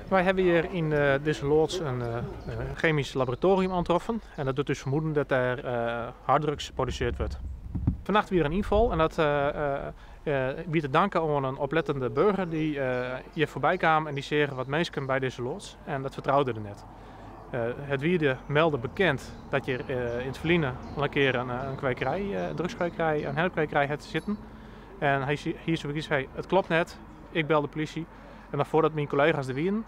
Wy hawwe hjir yn dizze loads in chemysk laboratorium oantroffen en dat docht ús fermoeden dat dêr harddrugs produsearre wurdt. Fannacht wie der in ynfal en dat wie te danken oan in oplettende burger dy't hjir foarby kaam en dy seach wat minsken by dizze loads en dat fertroude er net. It wie de melder bekend dat hjir yn it ferline al in kear in kwekerij, drugskwekerij, in hennepkwekerij hat sitten. En hy hie sokyts fan, it klopt net, ik bel de polysje. En noch foardat myn kollega's der wienen,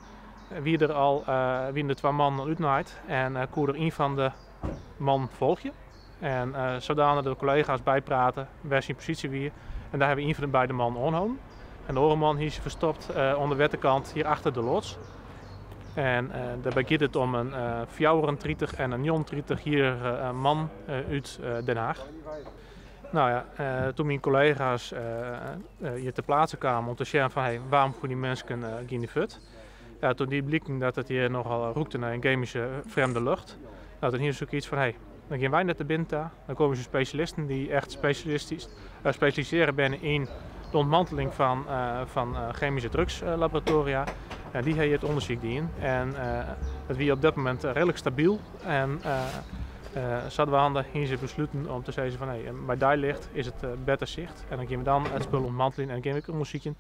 wie der al, wienen de twa mannen al útnaaid en koe er ien fan de mannen folgje. En sadanich de kollega's byprate wêr syn posysje wie. En dêr hawwe we ien fan de beide mannen oanholden. En de oare man hie se ferstopt oan de wetterkant hjir achter de loads. En dêrby giet it om in 34 en in 39-jierrige man út Den Haag. No ja, doe't myn kollega's hjir ter plaatse kamen om te sjen fan hey, wêrom foar dy minsken giene dy fuort. Ja, doe die bliken dat it hjir nochal rûkte nei in chemyske frjemde lucht. No, doe hiene se sokyts fan hey, dan gean wy net te binnen ta. Dan komme ús spesjalisten dy't echt spesjalisearre binne yn de ûntmanteling fan chemyske drugslaboratoaria. En dy hawwe hjir it ûndersyk dien en it wie op dat momint reedlik stabyl. En sadwaande hiene se besluten om te sizzen fan hey, by deilicht is it better sicht. En dan gean we dan it spul ûntmanteljen en gean we ek ûndersykjen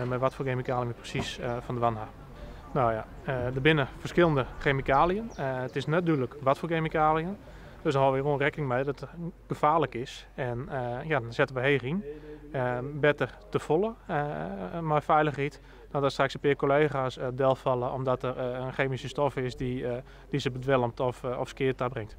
mei wat foar chemikaliën we presys fan dwaan ha. No ja, der binne ferskillende chemikaliën. It is net dúdlik wat foar chemikaliën. Dus dan hâlde we gewoan rekkening mei dat it gefaarlik is. En ja, dan sette we heech yn. Better te folle mei feilichheid dan dat straks in pear kollega's delfalle omdat der in chemyske stof is dy't se bedwelmt of skea tabringt.